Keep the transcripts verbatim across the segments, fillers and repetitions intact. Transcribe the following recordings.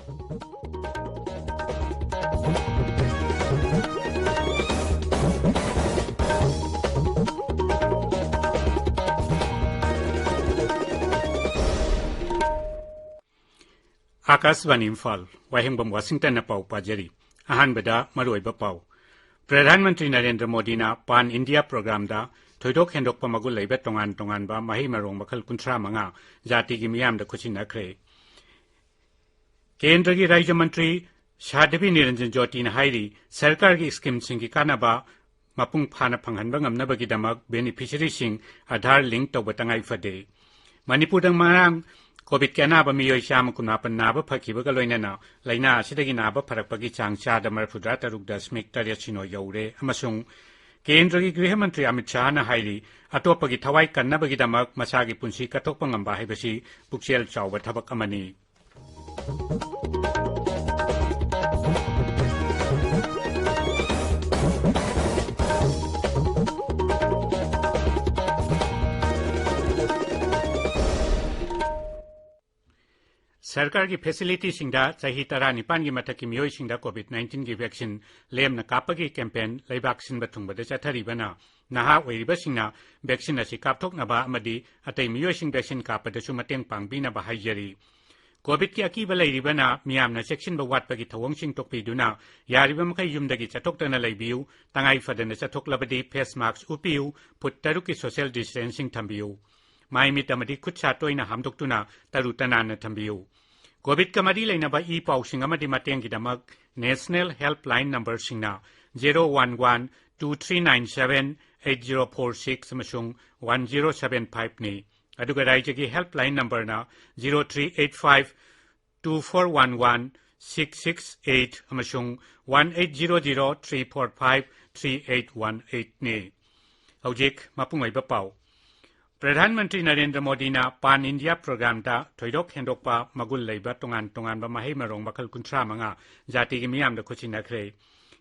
ꯑꯥꯀꯥꯁꯕꯥꯅꯤ ꯏꯝꯐꯥꯜ, ꯋꯥꯍꯦꯡꯕꯝ ꯋꯥꯁꯤꯡꯇꯟꯅ ꯄꯥꯎ ꯄꯥꯖꯔꯤ꯫ ꯑꯍꯥꯟꯕꯗ ꯃꯔꯨꯑꯣꯏꯕ ꯄꯥꯎ꯫ ꯄ꯭ꯔꯙꯥꯟ ꯃꯟꯇ꯭ꯔꯤ ꯅꯔꯦꯟꯗ꯭ꯔ ꯃꯣꯗꯤꯅ ꯄꯥꯟ ꯏꯟꯗꯤꯌꯥ ꯄ꯭ꯔꯣꯒ꯭ꯔꯥꯝꯗ ꯊꯣꯏꯗꯣꯛ ꯍꯦꯟꯗꯣꯛꯄ ꯃꯒꯨꯟ ꯂꯩꯕ ꯇꯣꯉꯥꯟ ꯇꯣꯉꯥꯟꯕ ꯃꯍꯩ ꯃꯔꯣꯡ ꯃꯈꯜ ꯀꯨꯟꯊ꯭ꯔꯥ ꯃꯉꯥ ꯖꯥꯇꯤꯒꯤ ꯃꯤꯌꯥꯝꯗ ꯈꯨꯠꯁꯤꯟꯅꯈ꯭ꯔꯦ꯫ ꯀꯦꯟꯗ꯭ꯔꯒꯤ ꯔꯥꯖ꯭ꯌ ꯃꯟꯇ꯭ꯔꯤ ꯁꯥꯙꯕꯤ ꯅꯤꯔꯟꯖꯟ ꯖꯣꯇꯤꯅ ꯍꯥꯏꯔꯤ, ꯁꯔꯀꯥꯔꯒꯤ ꯁ꯭ꯀꯤꯝꯁꯤꯡꯒꯤ ꯀꯥꯟꯅꯕ ꯃꯄꯨꯡ ꯐꯥꯅ ꯐꯪꯍꯟꯕ ꯉꯝꯅꯕꯒꯤꯗꯃꯛ ꯕꯦꯅꯤꯐꯤꯁꯔꯤꯁꯤꯡ ꯑꯥꯙꯥꯔ ꯂꯤꯡꯛ ꯇꯧꯕ ꯇꯉꯥꯏ ꯐꯗꯦ꯫ ꯃꯅꯤꯄꯨꯔꯗ ꯉꯔꯥꯡ ꯀꯣꯚꯤꯗꯀꯤ ꯑꯅꯥꯕ ꯃꯤꯑꯣꯏ ꯆꯥꯝꯃ ꯀꯨꯟꯃꯥꯄꯟ ꯅꯥꯕ ꯐꯈꯤꯕꯒ ꯂꯣꯏꯅꯅ ꯂꯥꯏꯅꯥ ꯑꯁꯤꯗꯒꯤ ꯅꯥꯕ ꯐꯔꯛꯄꯒꯤ ꯆꯥꯡ ꯆꯥꯗ ꯃꯔꯤꯐꯨꯇꯔꯥ ꯇꯔꯨꯛ ꯗꯁꯃꯤꯛ ꯇꯔꯦꯠ ꯁꯤꯅꯣ ꯌꯧꯔꯦ ꯑꯃꯁꯨꯡ ꯀꯦꯟꯗ꯭ꯔꯒꯤ ꯒ꯭ꯔꯤꯍ ꯃꯟꯇ꯭ꯔꯤ ꯑꯃꯤꯠ ꯁꯥꯍꯅ ꯍꯥꯏꯔꯤ, ꯑꯇꯣꯞꯄꯒꯤ ꯊꯋꯥꯏ ꯀꯟꯅꯕꯒꯤꯗꯃꯛ ꯃꯁꯥꯒꯤ ꯄꯨꯟꯁꯤ ꯀꯠꯊꯣꯛꯄ ꯉꯝꯕ ꯍꯥꯏꯕꯁꯤ ꯄꯨꯛꯆꯦꯜ ꯆꯥꯎꯕ ꯊꯕꯛ ꯑꯃꯅꯤ꯫ ꯁꯔꯀꯥꯔꯒꯤ ꯐꯦꯁꯤꯂꯤꯇꯤꯁꯤꯡꯗ ꯆꯍꯤ ꯇꯔꯥꯅꯤꯄꯥꯟꯒꯤ ꯃꯊꯛꯀꯤ ꯃꯤꯑꯣꯏꯁꯤꯡꯗ ꯀꯣꯚꯤꯗ ꯅꯥꯏꯟꯇꯤꯟꯒꯤ ꯚꯦꯛꯁꯤꯟ ꯂꯦꯝꯅ ꯀꯥꯞꯄꯒꯤ ꯀꯦꯝꯄꯦꯟ ꯂꯩꯕꯥꯛ ꯁꯤꯟꯕ ꯊꯨꯡꯕꯗ ꯆꯠꯊꯔꯤꯕꯅ, ꯅꯍꯥ ꯑꯣꯏꯔꯤꯕꯁꯤꯡꯅ ꯚꯦꯛꯁꯤꯟ ꯑꯁꯤ ꯀꯥꯞꯊꯣꯛꯅꯕ ꯑꯃꯗꯤ ꯑꯇꯩ ꯃꯤꯑꯣꯏꯁꯤꯡ ꯚꯦꯛꯁꯤꯟ ꯀꯥꯞꯄꯗꯁꯨ ꯃꯇꯦꯡ ꯄꯥꯡꯕꯤꯅꯕ ꯍꯥꯏꯖꯔꯤ꯫ ꯀꯣꯚꯤꯗꯀꯤ ꯑꯀꯤꯕ ꯂꯩꯔꯤꯕꯅ ꯃꯤꯌꯥꯝꯅ ꯆꯦꯛꯁꯤꯟꯕ ꯋꯥꯠꯄꯒꯤ ꯊꯧꯑꯣꯡꯁꯤꯡ ꯇꯣꯛꯄꯤꯗꯨꯅ, ꯌꯥꯔꯤꯕ ꯃꯈꯩ ꯌꯨꯝꯗꯒꯤ ꯆꯠꯊꯣꯛꯇꯅ ꯂꯩꯕꯤꯌꯨ, ꯇꯉꯥꯏ ꯐꯗꯅ ꯆꯠꯊꯣꯛꯂꯕꯗꯤ ꯐꯦꯁ ꯃꯥꯛꯁ ꯎꯞꯄꯤꯌꯨ, ꯐꯨꯠ ꯇꯔꯨꯛꯀꯤ ꯁꯣꯁꯤꯌꯦꯜ ꯗꯤꯁꯇꯦꯟꯁꯤꯡ ꯊꯝꯕꯤꯌꯨ꯫ ꯃꯥꯏ ꯃꯤꯠ ꯑꯃꯗꯤ ꯈꯨꯠ ꯁꯥ ꯇꯣꯏꯅ ꯍꯥꯝꯗꯣꯛꯇꯨꯅ ꯇꯔꯨ ꯇꯅꯥꯟꯅ ꯊꯝꯕꯤꯌꯨ꯫ ꯀꯣꯚꯤꯗꯀ ꯃꯔꯤ ꯂꯩꯅꯕ ꯏ ꯄꯥꯎꯁꯤꯡ ꯑꯃꯗꯤ ꯃꯇꯦꯡꯒꯤꯗꯃꯛ ꯅꯦꯁꯅꯦꯜ ꯍꯦꯜꯞꯂꯥꯏꯟ ꯅꯝꯕꯔꯁꯤꯡꯅ zero one one two three nine seven eight zero four six ꯑꯃꯁꯨꯡ ꯋꯥꯟ ꯖꯤꯔꯣ ꯁꯚꯦꯟ ꯐꯥꯏꯚꯅꯤ꯫ ꯑꯗꯨꯒ ꯔꯥꯏꯖ꯭ꯌꯒꯤ ꯍꯦꯜꯞꯂꯥꯏꯟ ꯅꯝꯕꯔꯅ zero three eight five two four one one six six eight ꯑꯃꯁꯨꯡ one eight zero zero three four five three eight one ꯑꯩꯠꯅꯤ꯫ ꯍꯧꯖꯤꯛ ꯃꯄꯨꯡ ꯑꯣꯏꯕ ꯄꯥꯎ꯫ ꯄ꯭ꯔꯙꯥꯟ ꯃꯟꯇ꯭ꯔꯤ ꯅꯔꯦꯟꯗ꯭ꯔ ꯃꯣꯗꯤꯅ ꯄꯥꯟ ꯏꯟꯗꯤꯌꯥ ꯄ꯭ꯔꯣꯒ꯭ꯔꯥꯝꯗ ꯊꯣꯏꯗꯣꯛ ꯍꯦꯟꯗꯣꯛꯄ ꯃꯒꯨꯟ ꯂꯩꯕ ꯇꯣꯉꯥꯟ ꯇꯣꯉꯥꯟꯕ ꯃꯍꯩ ꯃꯔꯣꯡ ꯃꯈꯜ ꯀꯨꯟꯊ꯭ꯔꯥ ꯃꯉꯥ ꯖꯥꯇꯤꯒꯤ ꯃꯤꯌꯥꯝꯗ ꯈꯨꯠꯁꯤꯟꯅꯈ꯭ꯔꯦ꯫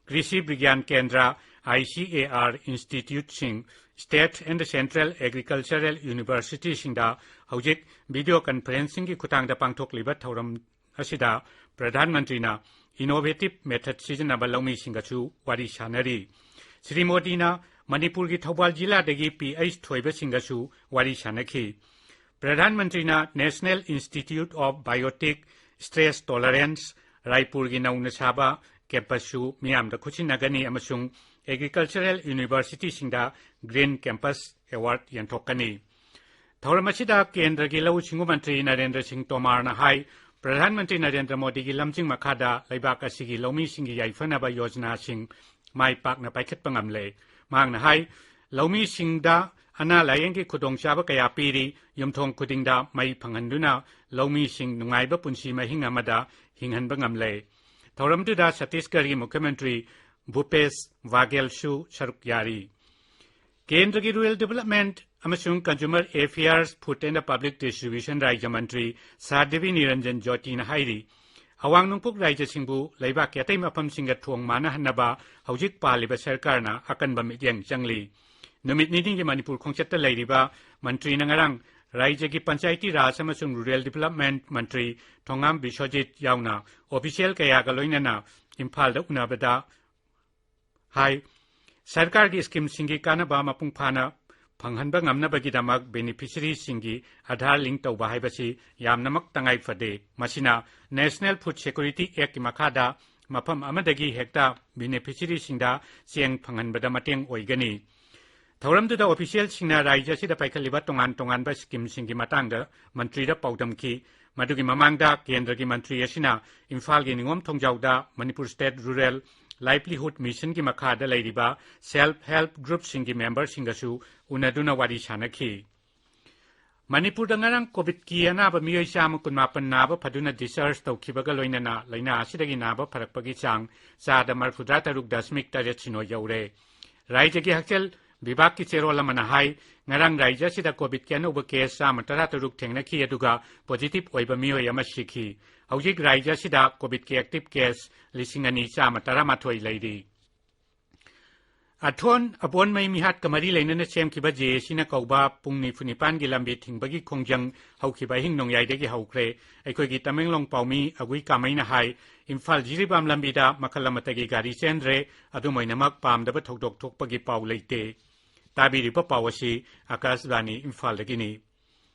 ꯀ꯭ꯔꯤꯁꯤ ꯕꯤꯒ꯭ꯌꯥꯟ ꯀꯦꯟꯗ꯭ꯔ, ꯑꯥꯏ ꯁꯤ ꯑꯦ ꯑꯥꯔ ꯏꯟꯁꯇꯤꯇ꯭ꯌꯨꯠꯁꯤꯡ, ꯁ꯭ꯇꯦꯠ ꯑꯦꯟ ꯁꯦꯟꯇ꯭ꯔꯦꯜ ꯑꯦꯒ꯭ꯔꯤꯀꯜꯆꯔꯦꯜ ꯌꯨꯅꯤꯚꯔꯁꯤꯇꯤꯁꯤꯡꯗ ꯍꯧꯖꯤꯛ ꯚꯤꯗꯤꯑꯣ ꯀꯟꯐꯔꯦꯟꯁꯤꯡꯒꯤ ꯈꯨꯠꯊꯥꯡꯗ ꯄꯥꯡꯊꯣꯛꯂꯤꯕ ꯊꯧꯔꯝ ꯑꯁꯤꯗ ꯄ꯭ꯔꯙꯥꯟ ꯃꯟꯇ꯭ꯔꯤꯅ innovative method ꯁꯤꯖꯤꯟꯅꯕ ꯂꯧꯃꯤꯁꯤꯡꯒꯁꯨ ꯋꯥꯔꯤ ꯁꯥꯟꯅꯔꯤ꯫ ꯁ꯭ꯔꯤ ꯃꯣꯗꯤꯅ ꯃꯅꯤꯄꯨꯔꯒꯤ ꯊꯧꯕꯥꯜ ꯖꯤꯂꯥꯗꯒꯤ ꯄꯤ ꯑꯩꯆ ꯊꯣꯏꯕꯁꯤꯡꯒꯁꯨ ꯋꯥꯔꯤ ꯁꯥꯟꯅꯈꯤ꯫ ꯄ꯭ꯔꯙꯥꯟ ꯃꯟꯇ꯭ꯔꯤꯅ National Institute of Biotic Stress Tolerance, ꯔꯥꯏꯄꯨꯔꯒꯤ ꯅꯧꯅ ꯁꯥꯕ campus ꯁꯨ ꯃꯤꯌꯥꯝꯗ ꯈꯨꯠꯁꯤꯟꯅꯒꯅꯤ ꯑꯃꯁꯨꯡ agricultural university ꯁꯤꯡꯗ Green Campus Award ꯌꯦꯟꯊꯣꯛꯀꯅꯤ꯫ ꯊꯧꯔꯝ ꯑꯁꯤꯗ ꯀꯦꯟꯗ꯭ꯔꯒꯤ ꯂꯧꯎ ꯁꯤꯡꯎ ꯃꯟꯇ꯭ꯔꯤ ꯅꯔꯦꯟꯗ꯭ꯔ ꯁꯤꯡ ꯇꯣꯃꯥꯔꯅ ꯍꯥꯏ, ꯄ꯭ꯔꯙꯥꯟ ꯃꯟꯇ꯭ꯔꯤ ꯅꯔꯦꯟꯗ꯭ꯔ ꯃꯣꯗꯤꯒꯤ ꯂꯝꯖꯤꯡ ꯃꯈꯥꯗ ꯂꯩꯕꯥꯛ ꯑꯁꯤꯒꯤ ꯂꯧꯃꯤꯁꯤꯡꯒꯤ ꯌꯥꯏꯐꯅꯕ ꯌꯣꯖꯅꯥꯁꯤꯡ ꯃꯥꯏ ꯄꯥꯛꯅ ꯄꯥꯏꯈꯠꯄ ꯉꯝꯂꯦ꯫ ꯃꯍꯥꯛꯅ ꯍꯥꯏ, ꯂꯧꯃꯤꯁꯤꯡꯗ ꯑꯅꯥ ꯂꯥꯌꯦꯡꯒꯤ ꯈꯨꯗꯣꯡꯆꯥꯕ ꯀꯌꯥ ꯄꯤꯔꯤ, ꯌꯨꯝꯊꯣꯡ ꯈꯨꯗꯤꯡꯗ ꯃꯩ ꯐꯪꯍꯟꯗꯨꯅ ꯂꯧꯃꯤꯁꯤꯡ ꯅꯨꯡꯉꯥꯏꯕ ꯄꯨꯟꯁꯤ ꯃꯍꯤꯡ ꯑꯃꯗ ꯍꯤꯡꯍꯟꯕ ꯉꯝꯂꯦ꯫ ꯊꯧꯔꯝꯗꯨꯗ ꯁꯠꯇꯤꯁꯒꯔꯒꯤ ꯃꯨꯈ꯭ꯌ ꯃꯟꯇ꯭ꯔꯤ ꯚꯨꯄꯦꯁ ꯕꯥꯘꯦꯜꯁꯨ ꯁꯔꯨꯛ ꯌꯥꯔꯤ꯫ ꯀꯦꯟꯗ꯭ꯔꯒꯤ Rural Development ꯑꯃꯁꯨꯡ Consumer Affairs, Food and Public Distribution ꯔꯥꯖ꯭ꯌ ꯃꯟꯇ꯭ꯔꯤ ꯁꯥ ꯗꯦꯕꯤ ꯅꯤꯔꯟꯖꯟ ꯖꯣꯇꯤꯅ ꯍꯥꯏꯔꯤ, ꯑꯋꯥꯡ ꯅꯣꯡꯄꯣꯛ ꯔꯥꯖ꯭ꯌꯁꯤꯡꯕꯨ ꯂꯩꯕꯥꯛꯀꯤ ꯑꯇꯩ ꯃꯐꯝꯁꯤꯡꯒ ꯊꯣꯡ ꯃꯥꯟꯅꯍꯟꯅꯕ ꯍꯧꯖꯤꯛ ꯄꯥꯜꯂꯤꯕ ꯁꯔꯀꯥꯔꯅ ꯑꯀꯟꯕ ꯃꯤꯠꯌꯦꯡ ꯆꯪꯂꯤ꯫ ꯅꯨꯃꯤꯠ ꯅꯤꯅꯤꯒꯤ ꯃꯅꯤꯄꯨꯔ ꯈꯣꯡꯆꯠꯇ ꯂꯩꯔꯤꯕ ꯃꯟꯇ꯭ꯔꯤꯅ ꯉꯔꯥꯡ ꯔꯥꯖ꯭ꯌꯒꯤ ꯄꯟꯆꯥꯌꯇꯤ ꯔꯥꯖ ꯑꯃꯁꯨꯡ Rural Development ꯃꯟꯇ꯭ꯔꯤ ꯊꯣꯉꯥꯝ ꯕꯤꯁ꯭ꯋꯖꯤꯠ ꯌꯥꯎꯅ official ꯀꯌꯥꯒ ꯂꯣꯏꯅꯅ ꯏꯝꯐꯥꯜꯗ ꯎꯅꯕꯗ ꯍꯥꯏ, ꯁꯔꯀꯥꯔꯒꯤ scheme ꯁꯤꯡꯒꯤ ꯀꯥꯟꯅꯕ ꯃꯄꯨꯡ ꯐꯥꯅ ꯐꯪꯍꯟꯕ ꯉꯝꯅꯕꯒꯤꯗꯃꯛ beneficiary ꯁꯤꯡꯒꯤ ꯑꯥꯙꯥꯔ link ꯇꯧꯕ ꯍꯥꯏꯕꯁꯤ ꯌꯥꯝꯅꯃꯛ ꯇꯉꯥꯏ ꯐꯗꯦ꯫ ꯃꯁꯤꯅ National Food Security Act ꯀꯤ ꯃꯈꯥꯗ ꯃꯐꯝ ꯑꯃꯗꯒꯤ ꯍꯦꯛꯇ beneficiary ꯁꯤꯡꯗ ꯆꯦꯡ ꯐꯪꯍꯟꯕꯗ ꯃꯇꯦꯡ ꯑꯣꯏꯒꯅꯤ꯫ ꯊꯧꯔꯝꯗꯨꯗ official ꯁꯤꯡꯅ ꯔꯥꯖ꯭ꯌ ꯑꯁꯤꯗ ꯄꯥꯏꯈꯠꯂꯤꯕ ꯇꯣꯉꯥꯟ ꯇꯣꯉꯥꯟꯕ scheme ꯁꯤꯡꯒꯤ ꯃꯇꯥꯡꯗ ꯃꯟꯇ꯭ꯔꯤꯗ ꯄꯥꯎꯗꯝꯈꯤ꯫ ꯃꯗꯨꯒꯤ ꯃꯃꯥꯡꯗ ꯀꯦꯟꯗ꯭ꯔꯒꯤ ꯃꯟꯇ꯭ꯔꯤ ꯑꯁꯤꯅ ꯏꯝꯐꯥꯜꯒꯤ ꯅꯤꯉꯣꯝ ꯊꯣꯡꯖꯥꯎꯗ Manipur State Rural Livelihood Mission ꯒꯤ ꯃꯈꯥꯗ ꯂꯩꯔꯤꯕ self help group ꯁꯤꯡꯒꯤ member ꯁꯤꯡꯒꯁꯨ ꯎꯅꯗꯨꯅ ꯋꯥꯔꯤ ꯁꯥꯟꯅꯈꯤ꯫ ꯃꯅꯤꯄꯨꯔꯗ ꯉꯔꯥꯡ COVID ꯀꯤ ꯑꯅꯥꯕ ꯃꯤꯑꯣꯏ ꯆꯥꯝꯃ ꯀꯨꯟꯃꯥꯄꯟ ꯅꯥꯕ ꯐꯗꯨꯅ discharge ꯇꯧꯈꯤꯕꯒ ꯂꯣꯏꯅꯅ ꯂꯥꯏꯅꯥ ꯑꯁꯤꯗꯒꯤ ꯅꯥꯕ ꯐꯔꯛꯄꯒꯤ ꯆꯥꯡ ꯆꯥꯗ ꯃꯔꯤꯐꯨꯇꯔꯨꯛ ꯗꯁꯃꯤꯛ ꯇꯔꯦꯠ ꯁꯤꯅꯣ ꯌꯧꯔꯦ꯫ ꯔꯥꯖ꯭ꯌꯒꯤ ꯍꯛꯁꯦꯜ ꯕꯤꯚꯥꯒꯀꯤ ꯆꯦꯔꯣꯜ ꯑꯃꯅ ꯍꯥꯏ, ꯉꯔꯥꯡ ꯔꯥꯖ꯭ꯌ ꯑꯁꯤꯗ COVID ꯀꯤ ꯑꯅꯧꯕ case ꯆꯥꯝꯃ ꯇꯔꯥꯇꯔꯨꯛ ꯊꯦꯡꯅꯈꯤ, ꯑꯗꯨꯒ positive ꯑꯣꯏꯕ ꯃꯤꯑꯣꯏ ꯑꯃ ꯁꯤꯈꯤ꯫ ꯍꯧꯖꯤꯛ ꯔꯥꯖ꯭ꯌ ꯑꯁꯤꯗ COVID ꯀꯤ active case ꯂꯤꯁꯤꯡ ꯑꯅꯤ ꯆꯥꯝꯃ ꯇꯔꯥꯃꯥꯊꯣꯏ ꯂꯩꯔꯤ꯫ ꯑꯊꯣꯟ ꯑꯕꯣꯟꯃꯩ ꯃꯤꯍꯥꯠꯀ ꯃꯔꯤ ꯂꯩꯅꯅ ꯁꯦꯝꯈꯤꯕ ꯖꯦ ꯑꯦ ꯁꯤꯅ ꯀꯧꯕ ꯄꯨꯡ ꯅꯤꯐꯨ ꯅꯤꯄꯥꯟꯒꯤ ꯂꯝꯕꯤ ꯊꯤꯡꯕꯒꯤ ꯈꯣꯡꯖꯪ ꯍꯧꯈꯤꯕ ꯑꯍꯤꯡ ꯅꯣꯡꯌꯥꯏꯗꯒꯤ ꯍꯧꯈ꯭ꯔꯦ꯫ ꯑꯩꯈꯣꯏꯒꯤ ꯇꯃꯦꯡꯂꯣꯡ ꯄꯥꯎꯃꯤ ꯑꯒꯨꯏ ꯀꯥꯃꯩꯅ ꯍꯥꯏ, ꯏꯝꯐꯥꯜ ꯖꯤꯔꯤꯕꯥꯝ ꯂꯝꯕꯤꯗ ꯃꯈꯜ ꯑꯃꯠꯇꯒꯤ ꯒꯥꯔꯤ ꯆꯦꯟꯗ꯭ꯔꯦ꯫ ꯑꯗꯨꯝ ꯑꯣꯏꯅꯃꯛ, ꯄꯥꯝꯗꯕ ꯊꯧꯗꯣꯛ ꯊꯣꯛꯄꯒꯤ ꯄꯥꯎ ꯂꯩꯇꯦ꯫ ꯇꯥꯕꯤꯔꯤꯕ ꯄꯥꯎ ꯑꯁꯤ ꯑꯀꯥꯁꯕꯥꯅꯤ ꯏꯝꯐꯥꯜꯗꯒꯤꯅꯤ꯫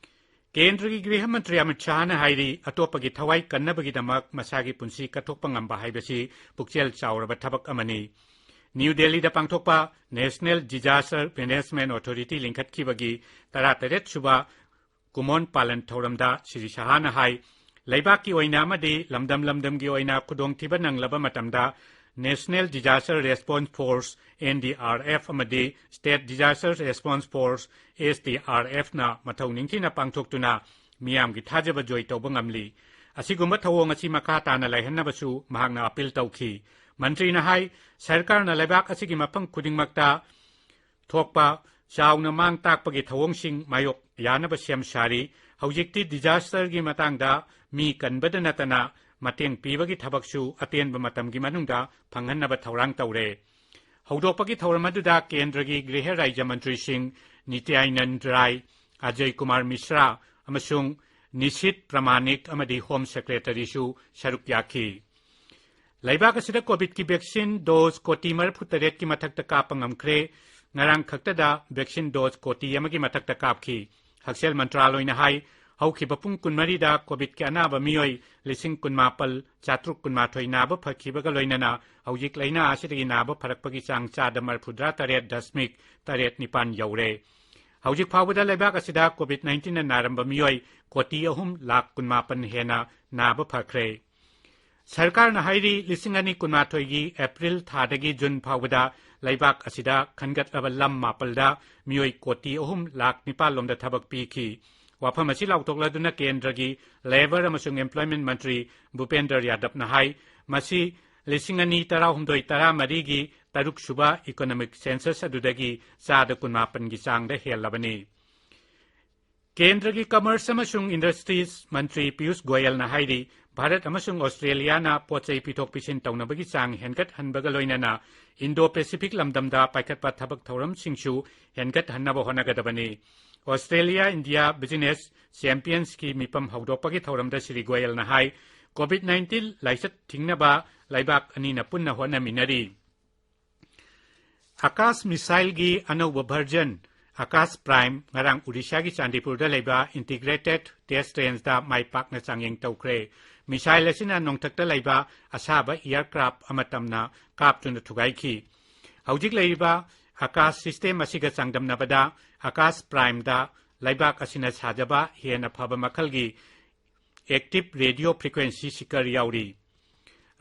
ꯀꯦꯟꯗ꯭ꯔꯒꯤ ꯒ꯭ꯔꯤꯍ ꯃꯟꯇ꯭ꯔꯤ ꯑꯃꯤꯠ ꯁꯥꯍꯅ ꯍꯥꯏꯔꯤ, ꯑꯇꯣꯞꯄꯒꯤ ꯊꯋꯥꯏ ꯀꯟꯅꯕꯒꯤꯗꯃꯛ ꯃꯁꯥꯒꯤ ꯄꯨꯟꯁꯤ ꯀꯠꯊꯣꯛꯄ ꯉꯝꯕ ꯍꯥꯏꯕꯁꯤ ꯄꯨꯛꯆꯦꯜ ꯆꯥꯎꯔꯕ ꯊꯕꯛ ꯑꯃꯅꯤ꯫ ꯅ꯭ꯌꯨ ꯗꯦꯜꯂꯤꯗ ꯄꯥꯡꯊꯣꯛꯄ National Disaster Management Authority ꯂꯤꯡꯈꯠꯈꯤꯕꯒꯤ ꯇꯔꯥꯇꯔꯦꯠ ꯁꯨꯕ ꯀꯨꯃꯣꯟ ꯄꯥꯂꯟ ꯊꯧꯔꯝꯗ ꯁ꯭ꯔꯤ ꯁꯥꯍꯅ ꯍꯥꯏ, ꯂꯩꯕꯥꯛꯀꯤ ꯑꯣꯏꯅ ꯑꯃꯗꯤ ꯂꯝꯗꯝ ꯂꯝꯗꯝꯒꯤ ꯑꯣꯏꯅ ꯈꯨꯗꯣꯡꯊꯤꯕ ꯅꯪꯂꯕ ꯃꯇꯝꯗ National Disaster Response Force, N D R F, ꯑꯃꯗꯤ State Disaster Response Force, S D R F, ꯅ ꯃꯊꯧ ꯅꯤꯡꯊꯤꯅ ꯄꯥꯡꯊꯣꯛꯇꯨꯅ ꯃꯤꯌꯥꯝꯒꯤ ꯊꯥꯖꯕ ꯖꯣꯏ ꯇꯧꯕ ꯉꯝꯂꯤ꯫ ꯑꯁꯤꯒꯨꯝꯕ ꯊꯧꯑꯣꯡ ꯑꯁꯤ ꯃꯈꯥ ꯇꯥꯅ ꯂꯩꯍꯟꯅꯕꯁꯨ ꯃꯍꯥꯛꯅ ꯑꯄꯤꯜ ꯇꯧꯈꯤ꯫ ꯃꯟꯇ꯭ꯔꯤꯅ ꯍꯥꯏ, ꯁꯔꯀꯥꯔꯅ ꯂꯩꯕꯥꯛ ꯑꯁꯤꯒꯤ ꯃꯐꯝ ꯈꯨꯗꯤꯡꯃꯛꯇ ꯊꯣꯛꯄ ꯆꯥꯎꯅ ꯃꯥꯡ ꯇꯥꯛꯄꯒꯤ ꯊꯧꯑꯣꯡꯁꯤꯡ ꯃꯥꯌꯣꯛ ꯌꯥꯅꯕ ꯁꯦꯝ ꯁꯥꯔꯤ꯫ ꯍꯧꯖꯤꯛꯇꯤ disaster ꯒꯤ ꯃꯇꯥꯡꯗ ꯃꯤ ꯀꯟꯕꯗ ꯅꯠꯇꯅ ꯃꯇꯦꯡ ꯄꯤꯕꯒꯤ ꯊꯕꯛꯁꯨ ꯑꯇꯦꯟꯕ ꯃꯇꯝꯒꯤ ꯃꯅꯨꯡꯗ ꯐꯪꯍꯟꯅꯕ ꯊꯧꯔꯥꯡ ꯇꯧꯔꯦ꯫ ꯍꯧꯗꯣꯛꯄꯒꯤ ꯊꯧꯔꯝ ꯑꯗꯨꯗ ꯀꯦꯟꯗ꯭ꯔꯒꯤ ꯒ꯭ꯔꯤꯍ ꯔꯥꯖ꯭ꯌ ꯃꯟꯇ꯭ꯔꯤꯁꯤꯡ ꯅꯤꯇ꯭ꯌꯥꯅꯟꯗ ꯔꯥꯏ, ꯑꯖꯌ ꯀꯨꯃꯥꯔ ꯃꯤꯁ꯭ꯔꯥ ꯑꯃꯁꯨꯡ ꯅꯤꯁꯤꯠ ꯄ꯭ꯔꯃꯥꯅꯤꯛ ꯑꯃꯗꯤ Home Secretary ꯁꯨ ꯁꯔꯨꯛ ꯌꯥꯈꯤ꯫ ꯂꯩꯕꯥꯛ ꯑꯁꯤꯗ COVID ꯀꯤ vaccine dose ꯀꯣꯇꯤ ꯃꯔꯤꯐꯨ ꯇꯔꯦꯠꯀꯤ ꯃꯊꯛꯇ ꯀꯥꯞꯄ ꯉꯝꯈ꯭ꯔꯦ꯫ ꯉꯔꯥꯡ ꯈꯛꯇꯗ vaccine dose ꯀꯣꯇꯤ ꯑꯃꯒꯤ ꯃꯊꯛꯇ ꯀꯥꯞꯈꯤ꯫ ꯍꯛꯁꯦꯜ ꯃꯟꯇ꯭ꯔꯥꯂꯣꯏꯅ ꯍꯥꯏ, ꯍꯧꯈꯤꯕ ꯄꯨꯡ ꯀꯨꯟꯃꯔꯤꯗ COVID ꯀꯤ ꯑꯅꯥꯕ ꯃꯤꯑꯣꯏ ꯂꯤꯁꯤꯡ ꯀꯨꯟꯃꯥꯄꯜ ꯆꯥꯇ꯭ꯔꯨꯛ ꯀꯨꯟꯃꯥꯊꯣꯏ ꯅꯥꯕ ꯐꯈꯤꯕꯒ ꯂꯣꯏꯅꯅ ꯍꯧꯖꯤꯛ ꯂꯩꯅꯥ ꯑꯁꯤꯗꯒꯤ ꯅꯥꯕ ꯐꯔꯛꯄꯒꯤ ꯆꯥꯡ ꯆꯥꯗ ꯃꯔꯤꯐꯨꯇꯔꯥ ꯇꯔꯦꯠ ꯗꯁꯃꯤꯛ ꯇꯔꯦꯠ ꯅꯤꯄꯥꯟ ꯌꯧꯔꯦ꯫ ꯍꯧꯖꯤꯛ ꯐꯥꯎꯕꯗ ꯂꯩꯕꯥꯛ ꯑꯁꯤꯗ COVID nineteen ꯅ ꯅꯥꯔꯝꯕ ꯃꯤꯑꯣꯏ ꯀꯣꯇꯤ ꯑꯍꯨꯝ ꯂꯥꯈ ꯀꯨꯟꯃꯥꯄꯟ ꯍꯦꯟꯅ ꯅꯥꯕ ꯐꯈ꯭ꯔꯦ꯫ ꯁꯔꯀꯥꯔꯅ ꯍꯥꯏꯔꯤ, ꯂꯤꯁꯤꯡ ꯑꯅꯤ ꯀꯨꯟꯃꯥꯊꯣꯏꯒꯤ April ꯊꯥꯗꯒꯤ June ꯐꯥꯎꯕꯗ ꯂꯩꯕꯥꯛ ꯑꯁꯤꯗ ꯈꯟꯒꯠꯂꯕ ꯂꯝ ꯃꯥꯄꯜꯗ ꯃꯤꯑꯣꯏ ꯀꯣꯇꯤ ꯑꯍꯨꯝ ꯂꯥꯈ ꯅꯤꯄꯥꯜ ꯂꯣꯝꯗ ꯊꯕꯛ ꯄꯤꯈꯤ꯫ ꯋꯥꯐꯝ ꯑꯁꯤ ꯂꯥꯎꯊꯣꯛꯂꯗꯨꯅ ꯀꯦꯟꯗ꯭ꯔꯒꯤ Labour ꯑꯃꯁꯨꯡ Employment ꯃꯟꯇ꯭ꯔꯤ ꯚꯨꯄꯦꯟꯗ꯭ꯔ ꯌꯥꯗꯕꯅ ꯍꯥꯏ, ꯃꯁꯤ ꯂꯤꯁꯤꯡ ꯑꯅꯤ ꯇꯔꯥꯍꯨꯝꯗꯣꯏ ꯇꯔꯥꯃꯔꯤꯒꯤ ꯇꯔꯨꯛ ꯁꯨꯕ Economic Census ꯑꯗꯨꯗꯒꯤ ꯆꯥꯗ ꯀꯨꯟꯃꯥꯄꯟꯒꯤ ꯆꯥꯡꯗ ꯍꯦꯜꯂꯕꯅꯤ꯫ ꯀꯦꯟꯗ꯭ꯔꯒꯤ ꯀꯃꯔꯁ ꯑꯃꯁꯨꯡ ꯏꯟꯗꯁꯇ꯭ꯔꯤꯁ ꯃꯟꯇ꯭ꯔꯤ ꯄꯤꯌꯨꯁ ꯒꯣꯌꯜꯅ ꯍꯥꯏꯔꯤ, ꯚꯥꯔꯠ ꯑꯃꯁꯨꯡ ꯑꯣꯁꯇ꯭ꯔꯦꯂꯤꯌꯥꯅ ꯄꯣꯠ ꯆꯩ ꯄꯤꯊꯣꯛ ꯄꯤꯁꯤꯟ ꯇꯧꯅꯕꯒꯤ ꯆꯥꯡ ꯍꯦꯟꯒꯠꯍꯟꯕꯒ ꯂꯣꯏꯅꯅ ꯏꯟꯗꯣ ꯄꯦꯁꯤꯐꯤꯛ ꯂꯝꯗꯝꯗ ꯄꯥꯏꯈꯠꯄ ꯊꯕꯛ ꯊꯧꯔꯝꯁꯤꯡꯁꯨ ꯍꯦꯟꯒꯠꯍꯟꯅꯕ ꯍꯣꯠꯅꯒꯗꯕꯅꯤ꯫ ꯑꯣꯁꯇ꯭ꯔꯦꯂꯤꯌꯥ ꯏꯟꯗꯤꯌꯥ ꯕꯤꯖꯤꯅꯦꯁ ꯆꯦꯝꯄꯤꯌꯟꯁꯀꯤ ꯃꯤꯐꯝ ꯍꯧꯗꯣꯛꯄꯒꯤ ꯊꯧꯔꯝꯗ ꯁ꯭ꯔꯤ ꯒꯣꯌꯜꯅ ꯍꯥꯏ, ꯀꯣꯚꯤꯗ ꯅꯥꯏꯟꯇꯤꯟ ꯂꯥꯏꯆꯠ ꯊꯤꯡꯅꯕ ꯂꯩꯕꯥꯛ ꯑꯅꯤꯅ ꯄꯨꯟꯅ ꯍꯣꯠꯅꯃꯤꯟꯅꯔꯤ꯫ ꯑꯀꯥꯁ ꯃꯤꯁꯥꯏꯜꯒꯤ ꯑꯅꯧꯕ ꯚꯔꯖꯟ ꯑꯀꯥꯁ ꯄ꯭ꯔꯥꯏꯝ ꯉꯔꯥꯡ ꯎꯔꯤꯁꯥꯒꯤ ꯆꯥꯟꯗꯤꯄꯨꯔꯗ ꯂꯩꯕ ꯏꯟꯇꯤꯒ꯭ꯔꯦꯇꯦꯗ ꯇꯦꯁ ꯔꯦꯟꯖꯇ ꯃꯥꯏ ꯄꯥꯛꯅ ꯆꯥꯡꯌꯦꯡ ꯇꯧꯈ꯭ꯔꯦ꯫ ꯃꯤꯁꯥꯏꯜ ꯑꯁꯤꯅ ꯅꯣꯡꯊꯛꯇ ꯂꯩꯕ ꯑꯁꯥꯕ ꯑꯦꯌꯔꯀ꯭ꯔꯥꯐ ꯑꯃ ꯇꯝꯅ ꯀꯥꯞꯇꯨꯅ ꯊꯨꯒꯥꯏꯈꯤ꯫ ꯍꯧꯖꯤꯛ ꯂꯩꯔꯤꯕ ꯑꯀꯥꯁ ꯁꯤꯁꯇꯦꯝ ꯑꯁꯤꯒ ꯆꯥꯡꯗꯝꯅꯕꯗ ꯑꯀꯥꯁ ꯄ꯭ꯔꯥꯏꯝꯗ ꯂꯩꯕꯥꯛ ꯑꯁꯤꯅ ꯁꯥꯖꯕ ꯍꯦꯟꯅ ꯐꯕ ꯃꯈꯜꯒꯤ ꯑꯦꯛꯇꯤꯚ ꯔꯦꯗꯤꯑꯣ ꯐ꯭ꯔꯤꯀ꯭ꯋꯦꯟꯁꯤ ꯁꯤꯀꯔ ꯌꯥꯎꯔꯤ꯫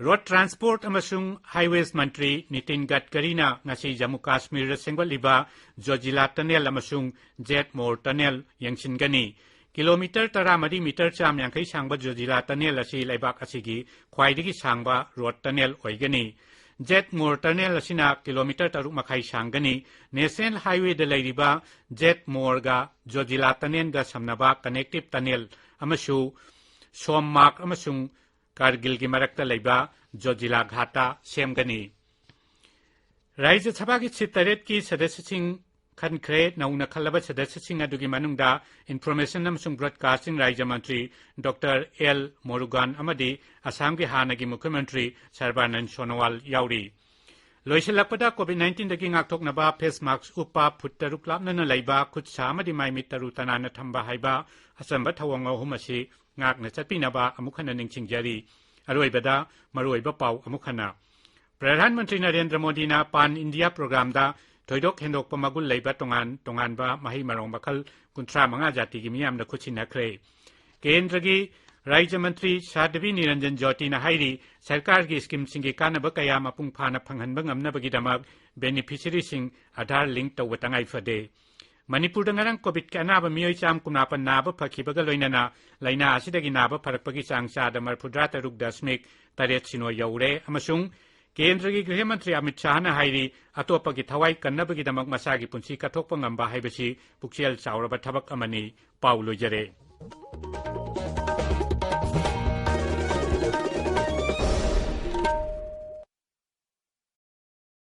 ꯔꯣꯗ ꯇ꯭ꯔꯥꯟꯁꯄꯣꯔꯠ ꯑꯃꯁꯨꯡ ꯍꯥꯏꯋꯦꯁ ꯃꯟꯇ꯭ꯔꯤ ꯅꯤꯇꯤꯟ ꯒꯗꯀꯔꯤꯅ ꯉꯁꯤ ꯖꯝꯃꯨ ꯀꯥꯁꯃꯤꯔꯗ ꯁꯦꯝꯒꯠꯂꯤꯕ ꯖꯣꯖꯤꯂꯥ ꯇꯅꯦꯜ ꯑꯃꯁꯨꯡ ꯖꯦꯠ ꯃꯣꯔ ꯇꯅꯦꯜ ꯌꯦꯡꯁꯤꯟꯒꯅꯤ꯫ ꯀꯤꯂꯣꯃꯤꯇꯔ ꯇꯔꯥꯃꯔꯤ ꯃꯤꯇꯔ ꯆꯥꯝ ꯌꯥꯡꯈꯩ ꯁꯥꯡꯕ ꯖꯣꯖꯤꯂꯥ ꯇꯅꯦꯜ ꯑꯁꯤ ꯂꯩꯕꯥꯛ ꯑꯁꯤꯒꯤ ꯈ꯭ꯋꯥꯏꯗꯒꯤ ꯁꯥꯡꯕ ꯔꯣꯗ ꯇꯅꯦꯜ ꯑꯣꯏꯒꯅꯤ꯫ ꯖꯦꯠ ꯃꯣꯔ ꯇꯅꯦꯜ ꯑꯁꯤꯅ ꯀꯤꯂꯣꯃꯤꯇꯔ ꯇꯔꯨꯛ ꯃꯈꯥꯏ ꯁꯥꯡꯒꯅꯤ꯫ ꯅꯦꯁꯅꯦꯜ ꯍꯥꯏꯋꯦꯗ ꯂꯩꯔꯤꯕ ꯖꯦꯠ ꯃꯣꯔꯒ ꯖꯣꯖꯤꯂꯥ ꯇꯅꯦꯜꯒ ꯁꯝꯅꯕ ꯀꯅꯦꯛꯇꯤꯚ ꯇꯅꯦꯜ ꯑꯃꯁꯨ ꯁꯣꯝꯃꯥꯔꯒ ꯑꯃꯁꯨꯡ ꯀꯥꯔꯒꯤꯜꯒꯤ ꯃꯔꯛꯇ ꯂꯩꯕ ꯖꯣꯖꯤꯂꯥ ꯘꯥꯠꯇ ꯁꯦꯝꯒꯅꯤ꯫ ꯔꯥꯖ꯭ꯌ ꯁꯚꯥꯒꯤ ꯁꯤꯠ ꯇꯔꯦꯠꯀꯤ ꯁꯗꯁ꯭ꯌꯁꯤꯡ ꯈꯟꯈ꯭ꯔꯦ꯫ ꯅꯧꯅ ꯈꯜꯂꯕ ꯁꯗꯁ꯭ꯌꯁꯤꯡ ꯑꯗꯨꯒꯤ ꯃꯅꯨꯡꯗ ꯏꯟꯐꯣꯔꯃꯦꯁꯟ ꯑꯃꯁꯨꯡ ꯕ꯭ꯔꯣꯗꯀꯥꯁꯇꯤꯡ ꯔꯥꯖ꯭ꯌ ꯃꯟꯇ꯭ꯔꯤ ꯗꯣꯛꯇꯔ ꯑꯦꯜ ꯃꯣꯔꯨꯒꯥꯟ ꯑꯃꯗꯤ ꯑꯁꯥꯝꯒꯤ ꯍꯥꯟꯅꯒꯤ ꯃꯨꯈ꯭ꯌ ꯃꯟꯇ꯭ꯔꯤ ꯁꯔꯕꯥꯅꯟ ꯁꯣꯅꯣꯋꯥꯜ ꯌꯥꯎꯔꯤ꯫ ꯂꯣꯏꯁꯤꯜꯂꯛꯄꯗ, ꯀꯣꯚꯤꯗ ꯅꯥꯏꯟꯇꯤꯟꯗꯒꯤ ꯉꯥꯛꯊꯣꯛꯅꯕ ꯐꯦꯁ ꯃꯥꯛꯁ ꯎꯞꯄ, ꯐꯨꯠ ꯇꯔꯨꯛ ꯂꯥꯞꯅꯅ ꯂꯩꯕ, ꯈꯨꯠ ꯁꯥ ꯑꯃꯗꯤ ꯃꯥꯏ ꯃꯤꯠ ꯇꯔꯨ ꯇꯅꯥꯟꯅ ꯊꯝꯕ ꯍꯥꯏꯕ ꯑꯆꯝꯕ ꯊꯧꯑꯣꯡ ꯑꯍꯨꯝ ꯑꯁꯤ ꯉꯥꯛꯅ ꯆꯠꯄꯤꯅꯕ ꯑꯃꯨꯛ ꯍꯟꯅ ꯅꯤꯡꯁꯤꯡꯖꯔꯤ꯫ ꯑꯔꯣꯏꯕꯗ ꯃꯔꯨꯑꯣꯏꯕ ꯄꯥꯎ ꯑꯃꯨꯛ ꯍꯟꯅ꯫ ꯄ꯭ꯔꯙꯥꯟ ꯃꯟꯇ꯭ꯔꯤ ꯅꯔꯦꯟꯗ꯭ꯔ ꯃꯣꯗꯤꯅ ꯄꯥꯟ ꯏꯟꯗꯤꯌꯥ ꯄ꯭ꯔꯣꯒ꯭ꯔꯥꯝꯗ ꯊꯣꯏꯗꯣꯛ ꯍꯦꯟꯗꯣꯛꯄ ꯃꯒꯨꯟ ꯂꯩꯕ ꯇꯣꯉꯥꯟ ꯇꯣꯉꯥꯟꯕ ꯃꯍꯩ ꯃꯔꯣꯡ ꯃꯈꯜ ꯀꯨꯟꯊ꯭ꯔꯥ ꯃꯉꯥ ꯖꯥꯇꯤꯒꯤ ꯃꯤꯌꯥꯝꯗ ꯈꯨꯠꯁꯤꯟꯅꯈ꯭ꯔꯦ꯫ ꯀꯦꯟꯗ꯭ꯔꯒꯤ ꯔꯥꯖ꯭ꯌ ꯃꯟꯇ꯭ꯔꯤ ꯁꯥꯙꯕꯤ ꯅꯤꯔꯟꯖꯟ ꯖꯣꯇꯤꯅ ꯍꯥꯏꯔꯤ, ꯁꯔꯀꯥꯔꯒꯤ ꯁ꯭ꯀꯤꯝꯁꯤꯡꯒꯤ ꯀꯥꯟꯅꯕ ꯀꯌꯥ ꯃꯄꯨꯡ ꯐꯥꯅ ꯐꯪꯍꯟꯕ ꯉꯝꯅꯕꯒꯤꯗꯃꯛ ꯕꯦꯅꯤꯐꯤꯁꯔꯤꯁꯤꯡ ꯑꯥꯙꯥꯔ ꯂꯤꯡꯛ ꯇꯧꯕ ꯇꯉꯥꯏ ꯐꯗꯦ꯫ ꯃꯅꯤꯄꯨꯔꯗ ꯉꯔꯥꯡ ꯀꯣꯚꯤꯗꯀꯤ ꯑꯅꯥꯕ ꯃꯤꯑꯣꯏ ꯆꯥꯝ ꯀꯨꯟꯃꯥꯄꯟ ꯅꯥꯕ ꯐꯈꯤꯕꯒ ꯂꯣꯏꯅꯅ ꯂꯥꯏꯅꯥ ꯑꯁꯤꯗꯒꯤ ꯅꯥꯕ ꯐꯔꯛꯄꯒꯤ ꯆꯥꯡ ꯆꯥꯗ ꯃꯔꯤꯐꯨꯇꯔꯥ ꯇꯔꯨꯛ ꯗꯁꯃꯤꯛ ꯇꯔꯦꯠ ꯁꯤꯅꯣ ꯌꯧꯔꯦ ꯑꯃꯁꯨꯡ ꯀꯦꯟꯗ꯭ꯔꯒꯤ ꯒ꯭ꯔꯤꯍ ꯃꯟꯇ꯭ꯔꯤ ꯑꯃꯤꯠ ꯁꯥꯍꯅ ꯍꯥꯏꯔꯤ, ꯑꯇꯣꯞꯄꯒꯤ ꯊꯋꯥꯏ ꯀꯟꯅꯕꯒꯤꯗꯃꯛ ꯃꯁꯥꯒꯤ ꯄꯨꯟꯁꯤ ꯀꯠꯊꯣꯛꯄ ꯉꯝꯕ ꯍꯥꯏꯕꯁꯤ ꯄꯨꯛꯆꯦꯜ ꯆꯥꯎꯔꯕ ꯊꯕꯛ ꯑꯃꯅꯤ꯫ ꯄꯥꯎ ꯂꯣꯏꯖꯔꯦ꯫